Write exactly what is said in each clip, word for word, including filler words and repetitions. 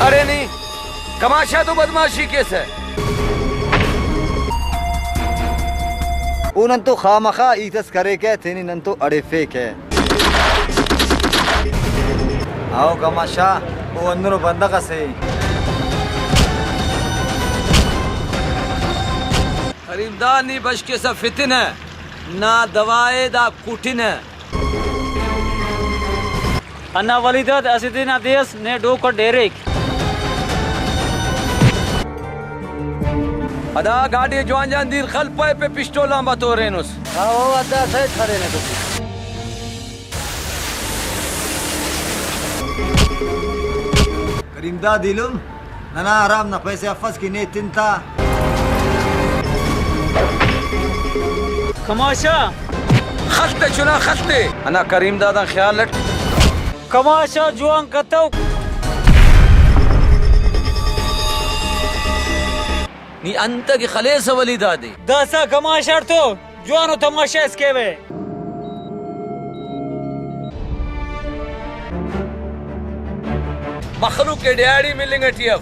اڑے نی کماشا تو بدمعاشی کیسہ۔ او نن تو خامخا ہیت اس کریکہ، تینے نن تو اڑفیکہ۔ او کماشا، او ہندنو بندغ اسے۔ کریم داد نی بشکیسہ فتنہ، نا دوائے دا کٹنہ۔ ہندا ولی داد اسہ دے نا دے ئس نے ڈوک اٹ ڈیریک۔ ادا گاڈی جوان جان دیر خل پائے پہ پسٹول آن با تورینس۔ ہاں، او ادا سائیڈ خلینے تو۔ کریم داد ایلم۔ ننا حرام نا پیسہ افس کہ نے تنتا۔ کماشا۔ خل تے چنا خل تے۔ انا کریم داد آن خیال اٹ۔ کماشا جوان کتو۔ نی انت کہ خلیسہ ولی دادے۔ داسا کماشا تو۔ جوانو تماشہ اس کیوہ۔ مخلوق ءِ ڈیہاڑی ملنگ ٹی اف،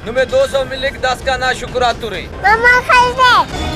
نمے دو سو ملک داسکان آ شکر آترے۔ ماما خلدے۔